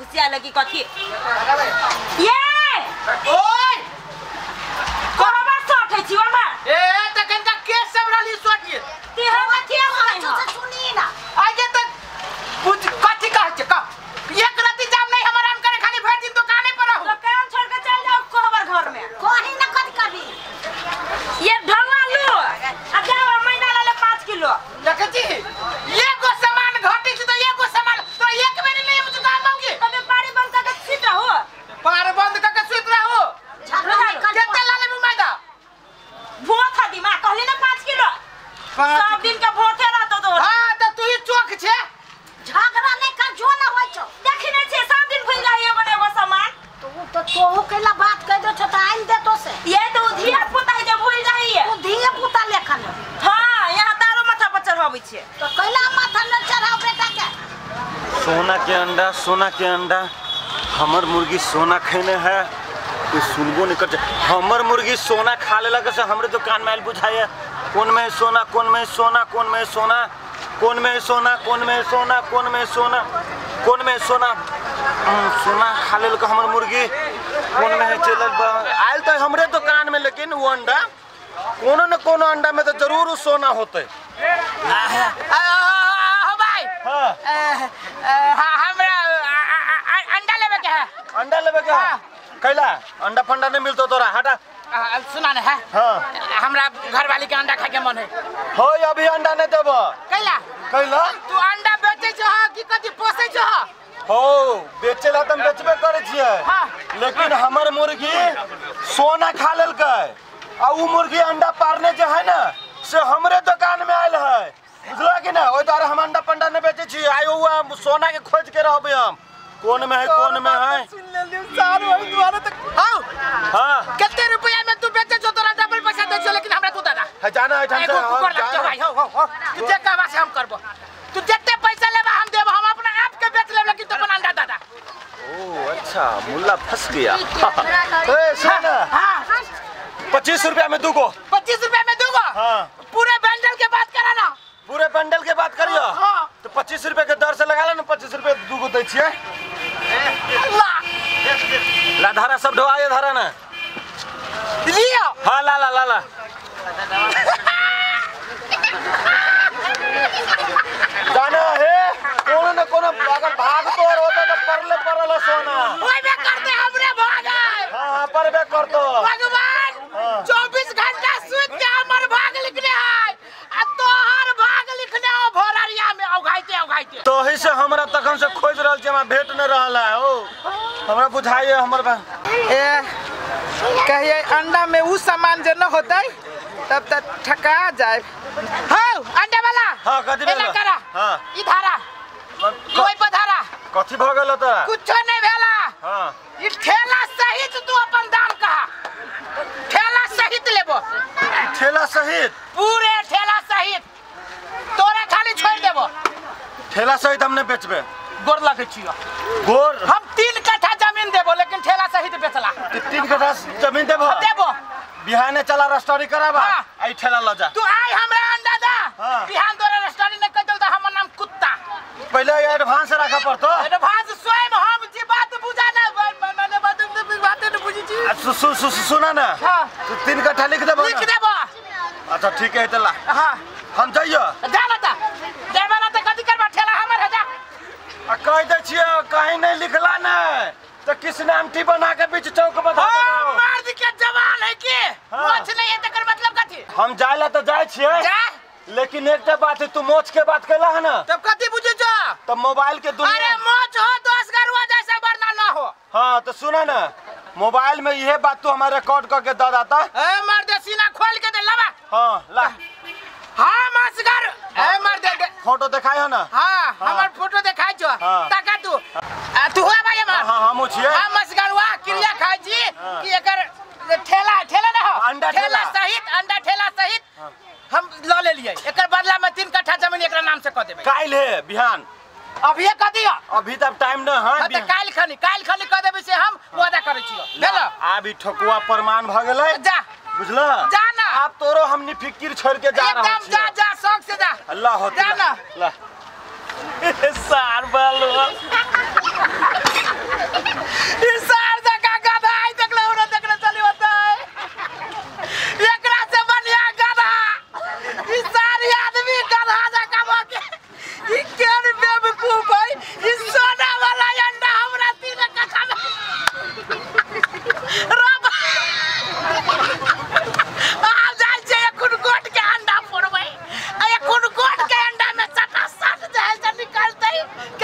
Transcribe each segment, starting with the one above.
घुसिया लगी कथी ये ओए कोहबर सटै छी ओमा ए तखन का के सब रहली सोटिए ते हम कथी कहै छौ से सुनी ना आगे तक कुछ कथी कहै छै का एक राती जाम नहीं हम आराम करे खाली भर दिन दुकाने पर रहू दुकान छोड़ के चल जाओ कोहबर घर में कहीं ना कथी कभी ये ढंगा लो आ जाओ महीना ला ले 5 किलो देखै छी एगो सामान घटी छै त एगो सामान तो एक बेर नहीं हम दुकान मांगे तबे पारी बंद करके सुत रहो पार बंद करके सुत रहो झगड़ा नहीं कर केते ला लेबू मैदा भोथ दिमा कहली ना 5 किलो सब दिन के भोथे रहतो तो हां त तू ही चोख छे झगड़ा नहीं कर जो ना होय छौ देखि नै छे सब दिन भूल जाई एगो एगो सामान तो उ तो तोहू केला बात कह दो छो त आइन देतो से ये तो धिया पुता है जे भूल जाई तू धिया पुता लेखन हां यहां तारो माथा पर चढ़ाबै छे तो कैला माथा न चढ़ाओ बेटा के सोना के अंडा सोना के अंडा हमर मुर्गी सोना खेने है कोई सुनबो नहीं कर हमर मुर्गी सोना खा लेलक से हमरे दुकान में आयल बुझाए कोन में सोना कोन में सोना कोन में सोना कोन में सोना कोन में सोना कोन में सोना कोन में सोना सोना खा लेलक हमर मुर्गी कोन में है चलल आयल तो हमरे दुकान में लेकिन वो अंडा कोनो न कोनो अंडा में तो जरूर सोना होते हो भाई हां हमरा अंडा लेबे के है अंडा लेबे के है कैला अंडा फंडा नहीं मिलतो तोरा हटा सुना ने है हां हमरा घरवाली के अंडा खाए के मन है हो अभी अंडा नहीं देबो कैला कैला तू अंडा बेचै छह कि कथी पोसै छह हो बेचे ला तुम बेचबे करे छियै हां लेकिन हमर मुर्गी सोना खा लेलकै आ उ मुर्गी अंडा पारने जे है ना से हमरे दुकान में आयल है बुझला कि ना ओइ द्वारे हम अंडा पंडा नहीं बेचै छी आइ उ सोना के खोज के रहबै हम कोन में है कोन में है सुन लेलियो सारू ओइ द्वारे त आओ हां कते रुपया में तू बेचै छो तोरा डबल पैसा दै छो लेकिन हमरा तू दादा है जाना है ठाम से हम जाना भाई हो हो तू जे कहबा से हम करबो तू जते पैसा लेबा हम देब हम अपना आप के बेच लेब लेकिन तू अपन अंडा दादा ओ अच्छा मुल्ला फंस गया ए सुन हां 25 रुपया में दूगो 25 रुपया में दूगो हां पूरे बंडल के बात करा ना पूरे बंडल के बात करियो हां तो 25 रुपया के दर से लगा ले ना 25 रुपया दूगो दै छियै ला ला धारा सब ढोआ धारा ना लियो हां ला ला ला ला जाना है कोनो न कोनो अगर भाग तोर होता तो परले परल सोना ओए बे करते हमरे भाग हां हां परबे करतो भगवान 24 घंटा सुत के हमर भाग लिखने है आ तोहर भाग लिखने हो भोररिया में औघाइते औघाइते तोही से हमरा तखन से खोज रहल छी हमरा भेट न रहल है ओ हमरा बुझाइए हमर ए कहिए अंडा में उ सामान जे न होतै तब त ठका जाए हां अंडा वाला हां कथि भेल हां ई धारा ओइ पर धारा कथि भ गेल तोरा कुछो नहीं भेला हां ई ठेला सहित तू अपन दाम कहा ठेला सहित लेबो ठेला सहित पूरे ठेला सहित तोरा खाली छोड़ देबो ठेला सहित हमने बेचबे गोर लगे छियो गोर हम 3 कट्ठा जमीन देबो लेकिन ठेला सहित बेचला 3 कट्ठा जमीन देबो देबो बिहाने चला रजिस्ट्री कराबा आई ठेला ल जा तू आई हमरा अंडा दा बिहान तोरा रजिस्ट्री न कर देल त हमर नाम कुत्ता पहले एडवांस रखा पड़तो एडवांस स्वयं हम जी बात बुझा ना मैंने बात बात न बुझी छी सु सु सुना ना हां तू 3 कट्ठा लिख देबो लिख देबो अच्छा ठीक है त ला हां हम जाइयो जा ना त जाबा ना त कथि करबा ठेला हमर है जा आ कह दे छियो कहीं नहीं लिखला ना तो किस नाम टी बना के बीच चौक पर हां मर्द के जवान है के मोछ नहीं है तकर मतलब कथि हम जाइला त जाय छियै जा लेकिन एकटा बात है तू मोछ के बात कैला है ना तब कथि बुझे छ तब मोबाइल के दुनिया अरे मोछ हो 10 गरुआ जैसा वरना ना हो हां तो सुना ना मोबाइल में यह बात तू हमारे रिकॉर्ड करके दे दाता ए मर्द सीना खोल के दे लबा हां ला हां मसगर ए मर्द दे फोटो दिखाई है ना हां हमर फोटो दिखाई छो ताका तू तू हो भाई हमर हां हम छियै हां मसगरुआ क्रिया खाई छी कि एकर ठेला ठेला ना हो अंडा ठेला सहित अंडा ठेला सहित हम ल लेलियै एकर बदला में 3 कट्ठा जमीन एकरा नाम से क देबै काइल है बिहान अभी क दियो अभी तब टाइम न है त काइल खनी क देबै से हम वादा करै छियो भेल आब ई ठकुआ प्रमाण भ गेलै जा बुझला जा ना अब तोरो हमनी फिकिर छोड़ के जा रहल एकदम जा जा शौक से जा अल्लाह होती जा ना ला सार बाल ई सार जका गधा आई देखले उरा देखले चली होता एकरा से बढ़िया गधा ई सारी आदमी गधा जका भके ई केन बेवकूफ है ई सोना वाला अंडा हमरा 3 कट्ठा में रब आ जाय छै एखन गोट के अंडा फोड़बै आ एखन गोट के अंडा में सटा सट जाय से निकलतै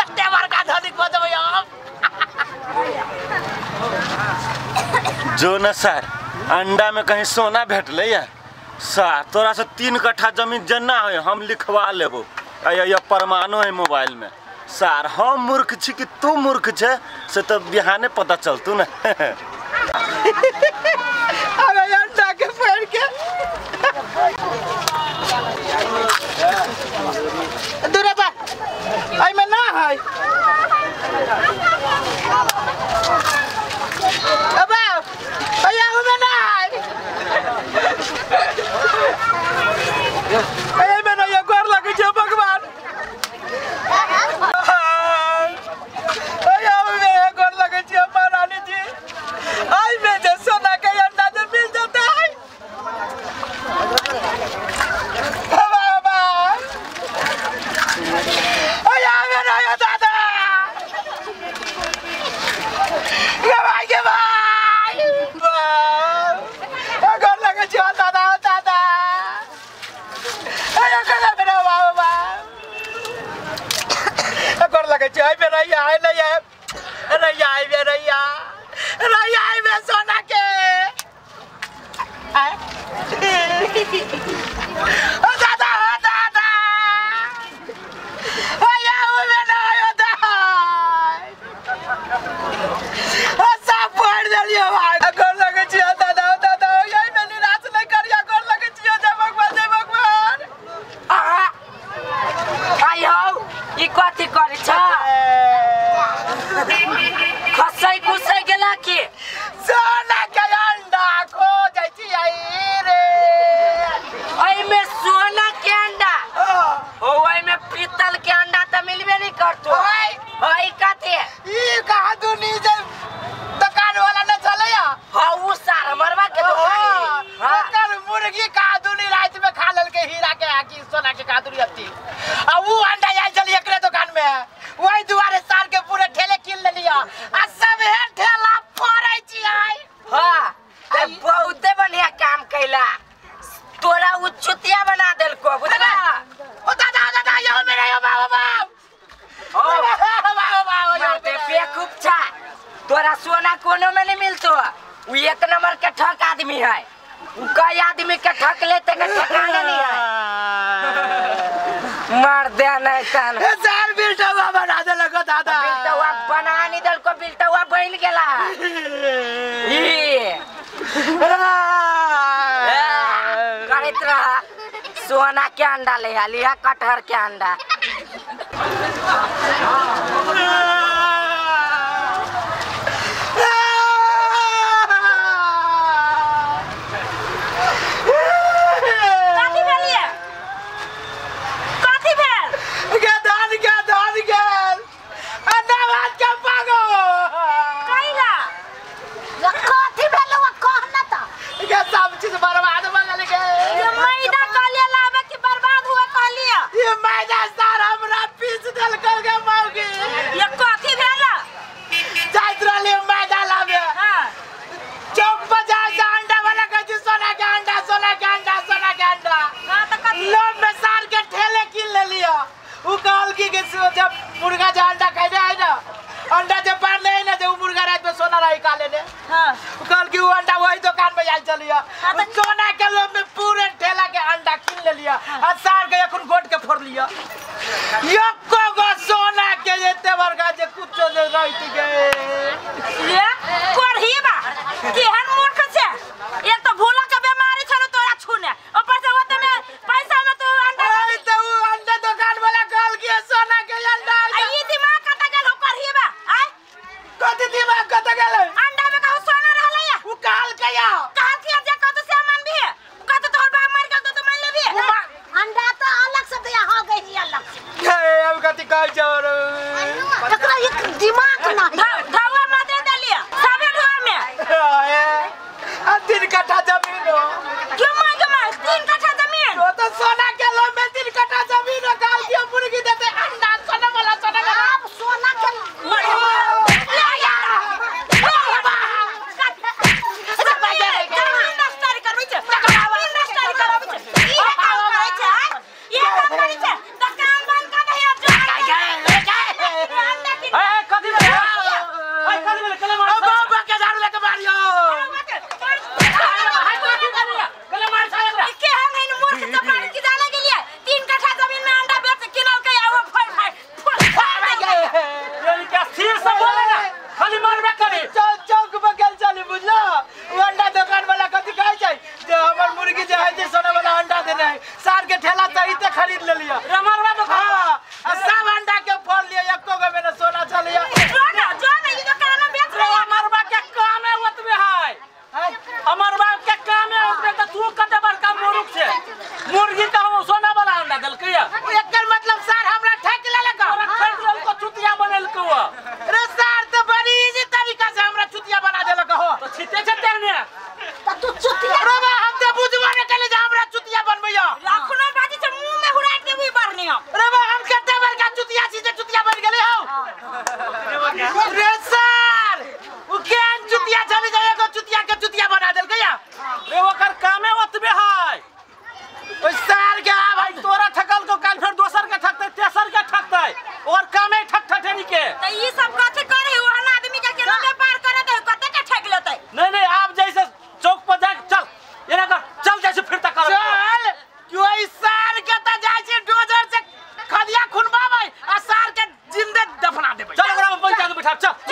कते बड़का धनिक हो जेबै हम। जो न सर अंडा में कहीं सोना भेटले या सर तोरा से 3 कट्ठा जमीन जना है हम लिखवा लेबो आ परमाणु है मोबाइल में। सर हम मूर्ख छी कि तू मूर्ख छे से तो बिहाने पता चलतू ना। अबे अंडा के फोड़ के दूर बा आई में ना है अबे भैया में ना है ए में ना ये गोर लगे छे भगवान भैया में गोर लगे छे महारानी जी आई में जे सोना के अंडा जे मिल जाता है। बाबा भैया में ना ये दादा ये भाई के भाई गोर लगे छे दादा दादा गोर लगे छे आई में रैया आई नहीं है रैया आई में रैया रैया आई में सोना के ओ दादा ओ दादा भैया में ना आयो दादा ओ सब फोड़ देलियो भाई गोर लगे छे दादा ओ दादा आई में निराश नहीं करिया गोर लगे छे जय भगवान जय भगवान। आई हौ ई कथी करै छ खसै कुसै गेला की सोना के अंडा खोजै छियै रे एहिमे सोना के अंडा हो एहिमे पीतल के अंडा त मिलबे नहीं करतो। हई कथी ई कहा दुनी जे दुकान वाला न चलैया हां उ सार मरवा के दुकान ओकर मुर्गी कहा दुनी रात में खा लेलकै हीरा के आ की सोना के कहा दुनी अथी आ उ अंडा आयल चली एकरे दुकान में वही दुआरे सार के पूरे ठेले कीन लेलिया आ सब हे ठेला फोड़ै छियै। हां ते बहुते बढ़िया काम कैला तोरा उ चुतिया बना देलको बुझला। ओ दादा दादा यो मेरा यो बाबा बाप ओ बाबा बाबा मारते बेवकूफ छा तोरा सोना कोनो में नहीं मिलतो उ एक नंबर के ठक आदमी है उ कई आदमी के ठक लेते के ठकाने नहीं है मार दे नहीं तन सर बिल्टवा बना देलको दादा बिल्टवा बना नहीं देलको बिल्टवा बन गेला ई करैत रहा सोना के अंडा ले लिया कटहर के अंडा। कथी भेल ये कथी भेल के धान के धान गेल अंडा भात के पागो कैला कथी भेल वो कह न त के सब चीज बर्बाद भ गेल के ये मैदा कहलिए लाबे कि बर्बाद हुआ कहलिए ये मैदा सार हमरा पीस देलकै गे मौगी ये कथी भेल जाइत रहलियै मैदा लाबे हां चौक पर जा जा अंडा वाला कहै छै सोना के अंडा सोना के अंडा सोना के अंडा हां त कथी लोभ में सार के ठेले कीन लेलियो उ कहल की कि जब मुर्गा जे अंडा खैने है ना अंडा जे पारले है ना जे उ मुर्गा रात में सोना रही खा लेने हां उ कहल की उ अंडा वही दुकान में आयल चलियो हाँ उ सोना के लोभ में पूरे ठेला के अंडा कीन लेलियो आ सार के एखन गोट के फोड़ लियो एको गो सोना के एते बड़का जे कुछो जे रहित गे ये कोढ़ी बा केहन मूर्ख छे एक तो भूला के बीमारी छलो तोरा छूने ऊपर से ओते में पैसा में तू अंडा ओए तो उ अंडा दुकान वाला कहल की सोना के अंडा आ ई दिमाग कत गेल हो कोढ़ी बा आय कथी दिमाग कत गेल अंडा में कहू सोना रहलै या उ कहल के या कहल कि जे कहत से मानबी कहत तोहर बाप मर गेल तो तू मान लेबी अंडा तो अलग से दिया हो गई अलग से हे अब कथी कहै छौ रे तकरा एक दिमाग नहीं धौआ साहब चल।